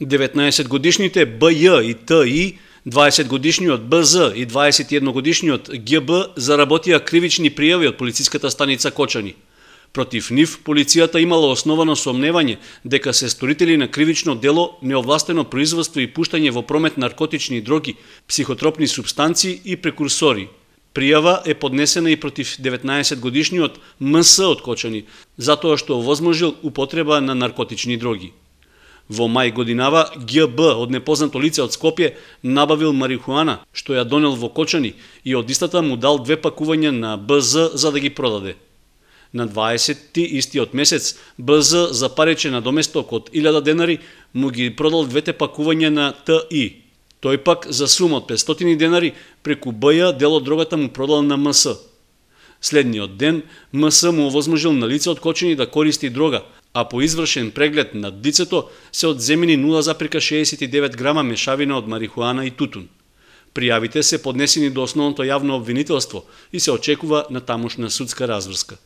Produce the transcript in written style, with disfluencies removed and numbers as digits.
19-годишните БЈ и ТИ, 20-годишниот БЗ и 21-годишниот ГБ заработија кривични пријави од полициската станица Кочани. Против нив, полицијата имала основано сомневање дека се сторители на кривично дело неовластено производство и пуштање во промет наркотични дроги, психотропни супстанции и прекурсори. Пријава е поднесена и против 19-годишниот МС од Кочани, затоа што овозможил употреба на наркотични дроги. Во мај годинава ГБ од непознато лице од Скопје набавил марихуана, што ја донел во Кочани и од истата му дал 2 пакувања на БЗ за да ги продаде. На 20-ти истиот месец БЗ за паричен надоместок од 1000 денари му ги продал 2 пакувања на ТИ. Тој пак за сума од 500 денари преку БЈ дел од дрогата му продал на МС. Следниот ден МС му овозможил на лице од Кочани да користи дрога, а по извршен преглед над лицето се одземени 0,69 грама мешавина од марихуана и тутун. Пријавите се поднесени до основното јавно обвинителство и се очекува на тамошна судска разврска.